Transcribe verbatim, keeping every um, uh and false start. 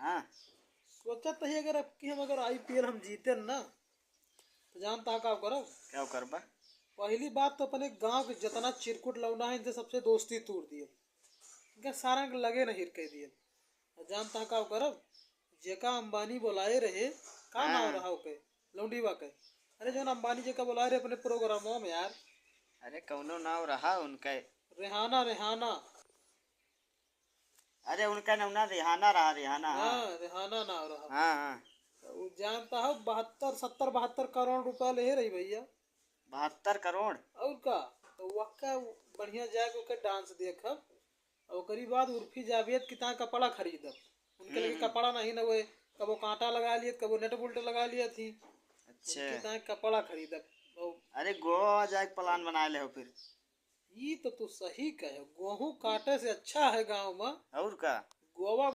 हाँ। सोचत ही अगर अब की हम अगर आईपीएल हम जीते ना, तो जानता है का करब? क्या करबा? पहली बात तो अपने गांव के जितना चिरकुट लौंडा है, इनसे सबसे दोस्ती तोड़ दिए, इनका सारा के लगे नहीं कह दिए। और जानता है का करब? जेका अंबानी बुलाए रहे, का नाम हाँ। रहा ओके? लौंडीवा के। अरे जौन अंबानी जेका बुलाए रहे अपने प्रोग्रामों में यार। अरे कौनो नाम रहा उनका? रेहाना, रेहाना। अरे उनका नाम ना रेहाना रहा, रेहाना, हाँ। हाँ, रेहाना नाम रहा। हाँ, हाँ। तो उ जानता है बहत्तर, सत्तर बहत्तर करोड़ रुपया ले रही भैया। बहत्तर करोड़? और का? तो वक्का बढ़िया जाके ओकर डांस देखब। और ओकरी बाद उर्फी जावेद की ताए कपड़ा खरीदब। उनके लगे हम्म। कपड़ा नहीं ना हुए, कबो कांटा लगा लिए, कबो नट बोल्ट लगा लिए थी। अच्छा। उनके ताए कपड़ा खरीदब। और अरे गोवा जाए के प्लान बना ले हो फिर। ई तो तू सही कहे, गोहूं काटे से अच्छा है गाँव में। और का? गोवा